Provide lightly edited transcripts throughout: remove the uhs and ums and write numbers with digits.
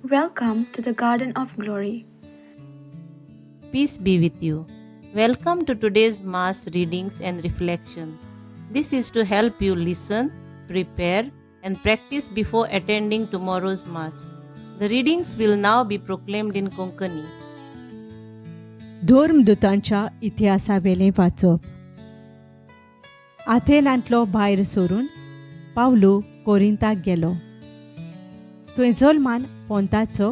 Welcome to the Garden of Glory. Peace be with you. Welcome to today's Mass readings and reflection. This is to help you listen, prepare, and practice before attending tomorrow's Mass. The readings will now be proclaimed in Konkani. धर्मदुतांच्या इतिहासावेलें वाचप. आथेनांतलो भायर सरून पावलू कोरिंताक गेलो. थंय जल्मान पोंताचो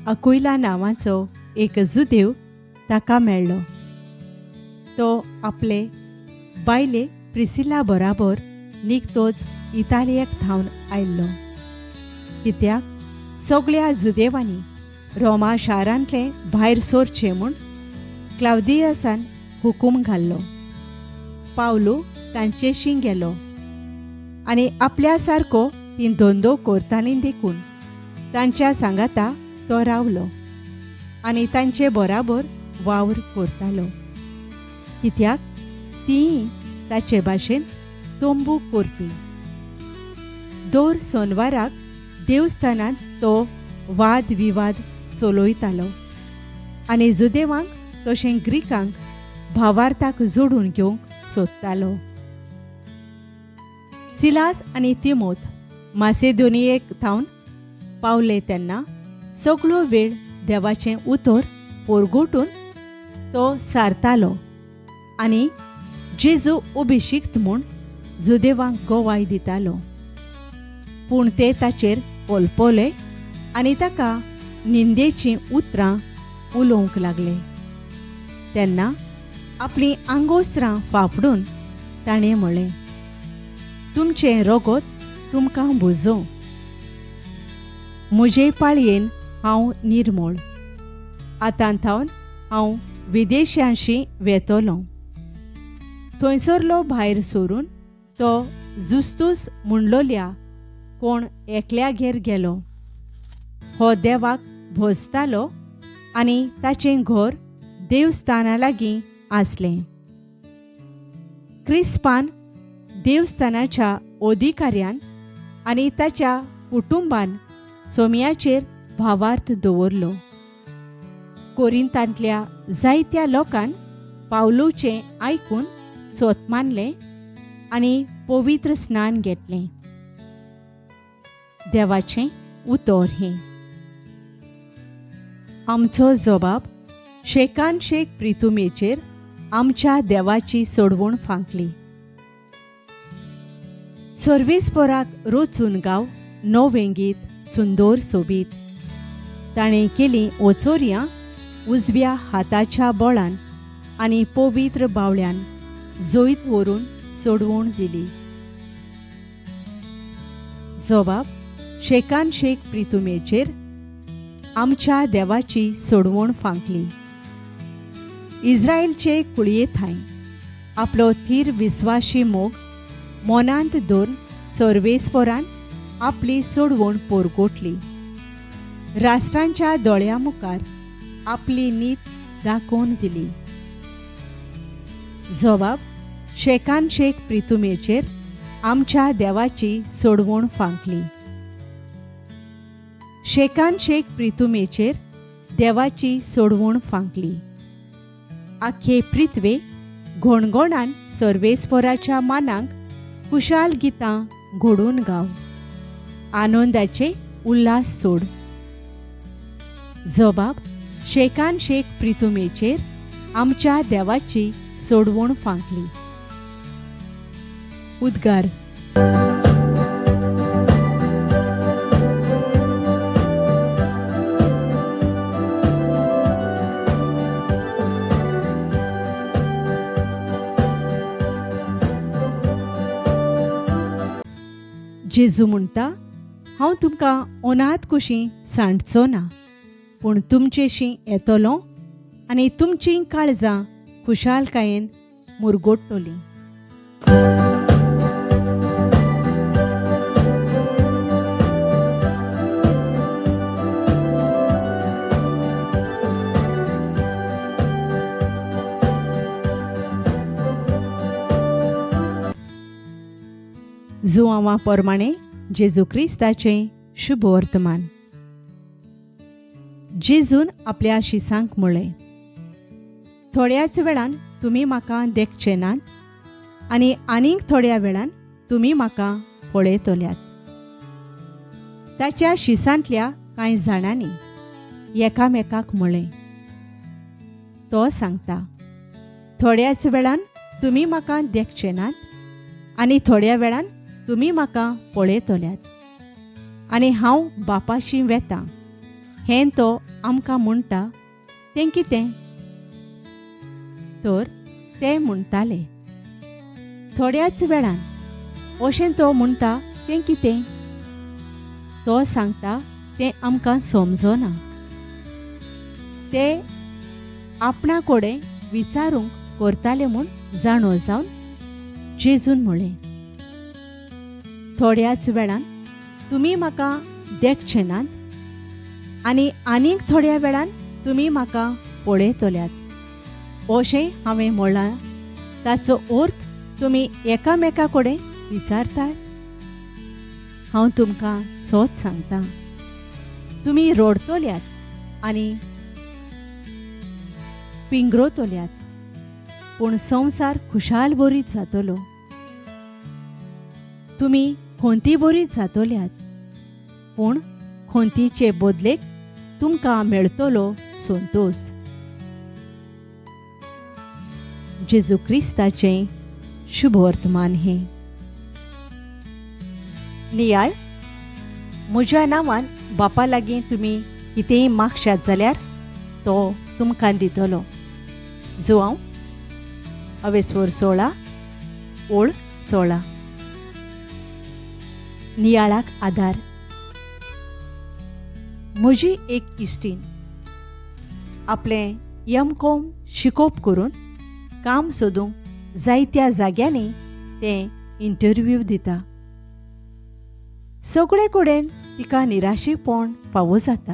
अकुयला नांवाचो एक जुदेव ताका मेळ्ळो. तो आपले बायले प्रिसिला बराबर निकतोच इतालियेक थावन आयिल्लो, कित्याक सगळ्या जुदेवांनी रोमा शारांतलें भायर सरचें म्हूण क्लावदियसान हुकूम घाल्लो. पावलू तांचेशी गेलो आनी आपल्या सारको तीं धंदो करतालीं देखून तांच्या सांगाता तो रावलो आनी तांचे बराबर वावर करतालो, कित्याक तीं ताचे भाशेन तंबू करपी. दर सोनवाराक देवस्थानांत तो वाद विवाद चलयतालो आनी जुदेवांक तशें ग्रीकांक भावार्थाक जोडून घेवंक सोदतालो. सिलास आनी तिमोत मासेदोनियेक थावन पावले तेन्ना सगळो वेळ देवाचें उतर पोरगोटून तो सारतालो आनी जेजू अभिशिक्त म्हूण जुदेवांक गोवाय दितालो. पूण ते ताचेर कोलपोले आनी ताका निंदेचीं उतरां उलोवंक लागले. तेन्ना आपलीं आंगोस्त्रां फाफडून ताणें म्हळें, तुमचें रगत तुमकां भुजोवं, म्हजे पाळयेन हांव निर्मोळ, आतां थावन हांव विदेशांशी वेतलो. थंयसरलो भायर सरून तो जुस्तूस म्हणलोल्या कोण एकल्यागेर गेलो. हो देवाक भोजतालो आनी ताचें घर देवस्थाना लागीं आसलें. क्रिस्पान देवस्थानाच्या अधिकाऱ्यान आनी ताच्या कुटुंबान सोम्याचेर भावार्थ दवरलो. कोरिंतांतल्या जायत्या लोकान पावलूचें आयकून सोत मानलें आनी पवित्र स्नान घेतलें. देवाचें उतर हें. आमचो जबाब शेकान शेक प्रितुमेचेर आमच्या देवाची सोडवण फांकली. सर्वेस्पराक रोचून गांव नवें गीत सुंदर सोबीत. ताणें केलीं ओचोरयां उजव्या हाताच्या बोळान आनी पवित्र बावळ्यान जैत व्हरून सोडवण दिली. जबाब शेकान शेक प्रितुमेचेर आमच्या देवाची सोडवण फांकली. इस्रायलचे कुळये थांय आपलो थीर विस्वाशी मोग मनांत दवरून सर्वेस्परान आपली सोडवण पोरगोटली. राष्ट्रांच्या दोळ्या मुखार आपली नीत दाखोवन दिली. जबाब शेकान शेक प्रितुमेचेर आमच्या देवाची सोडवण फांकली. शेकान शेक प्रितुमेचेर देवाची सोडवण फांकली. आखे पृथ्वे घणघणान सर्वेस्पराच्या मानाक कुशाल गितां घडोवन गाव, आनंदाचे उल्हास सोड. जबाब शेकान शेक प्रितुमेचेर आमच्या देवाची सोडवण फांकली. उद्गार. जेजू म्हणटा, हांव तुमकां अनाथ कुशी सांडचो ना, पूण तुमचेशी येतलो आनी तुमचीं काळजां खुशालकायेन मुरगोट्टलीं. जुआंवा प्रमाणे जेजू क्रिस्ताचें शुभ वर्तमान. जेजून आपल्या शिसांक म्हळें, थोड्याच वेळान तुमी म्हाका देखचे नात आनी आनीक थोड्या वेळान तुमी म्हाका पळयतल्यात. ताच्या शिसांतल्या कांय जाणांनी एकामेकाक म्हळें, तो सांगता थोड्याच वेळान तुमी म्हाका देखचे नात आनी थोड्या वेळान तुमी म्हाका पळयतल्यात आनी हांव बापाशी वेतां हें तो आमकां म्हणटा तें कितें? तर ते म्हणटाले, थोड्याच वेळान अशें तो म्हणटा तें कितें? तो सांगता तें आमकां समजना. ते आपणा कडेन विचारूंक करताले म्हूण जाणो जावन जेजून म्हळें, थोड्याच वेळान तुमी म्हाका देखचे नात आनी आनीक थोड्या वेळान तुमी म्हाका पळयतल्यात अशें हांवें म्हळां. ताचो अर्थ तुमी एकामेका कडेन विचारतात. हांव तुमकां सत सांगता, तुमी रडतल्यात आनी पिंगरोतल्यात, पूण संवसार खुशाल बरीत जातलो. तुमी खंती बरीत जातल्यात, पूण खंतीचे बदलेक तुमकां मेळटलो संतोश. जेजू क्रिस्ताचें शुभवर्तमान हें. नियाळ, म्हज्या नांवान बापा लागीं तुमी कितेंय मागशात जाल्यार तो तुमकां दितलो. जुआंव अवेस्वर 16:16. नियाळाक आदार. म्हजी एक इश्टीन आपलें एम.कॉम शिकोवप करून काम सोदूंक जायत्या जाग्यांनी तें इंटरव्यू दिता. सगळे कडेन तिका निराशेपण फावो जाता,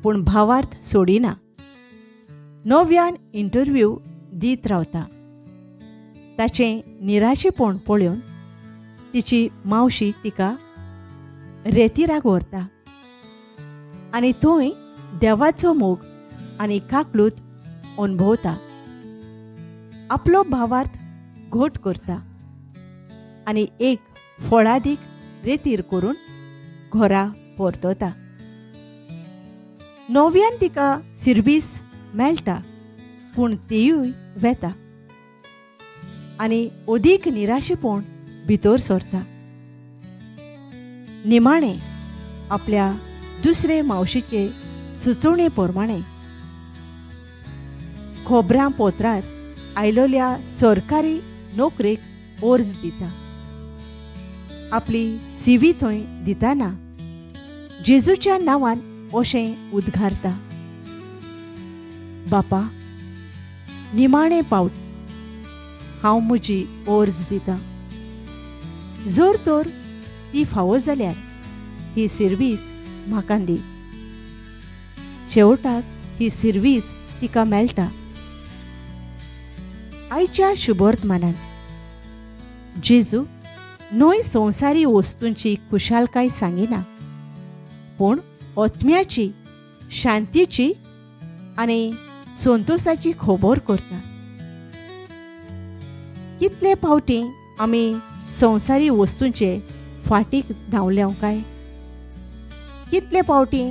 पूण भावार्थ सोडिना. नव्यान इंटरव्यू दीत रावता. ताचें निराशेपण पळोवन तिची मावशी तिका रेतिराक व्हरता आनी थंय देवाचो मोग आनी काकलूत अणभवता. आपलो भावार्थ घट करता आनी एक फळादीक रेतीर करून घरा परतता. नव्यान तिका सिर्वीस मेळटा, पूण तीयूय वेता आनी अदीक निराशेपण भितर सरता. निमाणें आपल्या दुसरे मावशीचे सुचोवणे प्रमाणे खबरां पत्रार आयलोल्या सरकारी नोकरेक अर्ज दिता. आपली सीवी थंय दिताना जेजूच्या नांवान अशें उद्गारता, बापा, निमाणें पावट हांव म्हजी अर्ज दिता. जर तर ती फावो जाल्यार ही सिर्वीस म्हाका दी. शेवटाक ही सिर्वीस तिका मेळटा. आयच्या शुभवर्तमानान जेजू न्हय संवसारी वस्तूंची खुशालकाय सांगिना, पूण आत्म्याची शांतीची आनी संतोशाची खबर करता. कितले फावटी आमी संवसारी वस्तूंचे फाटीक धांवल्या काय? कितले फावटी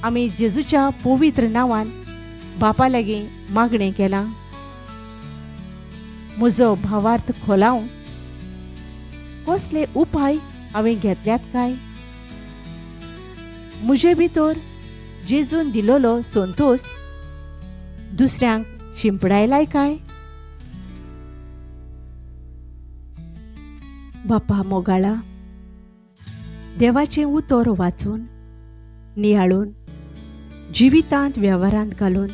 आमी जेजूच्या पवित्र नांवान बापा लागीं मागणें केलां? म्हजो भावार्थ खोलावंक कसले उपाय हांवें घेतल्यात काय? म्हजे भितर जेजून दिलोलो संतोश दुसऱ्यांक शिंपडायलाय काय? बापा मोगाळा, देवाचें उतर वाचून नियाळून जिवितांत वेव्हारांत घालून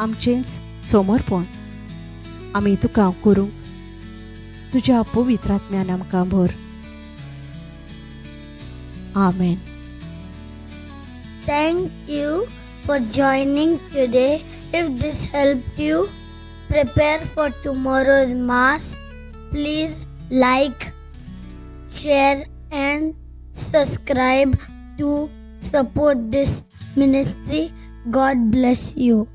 आमचेंच समर्पण आमी तुका करूंक तुज्या पवित्र आत्म्यान आमकां भर. आमेन. Thank you for joining today. If this helped you prepare for tomorrow's Mass, please like, share and subscribe to support this ministry. God bless you.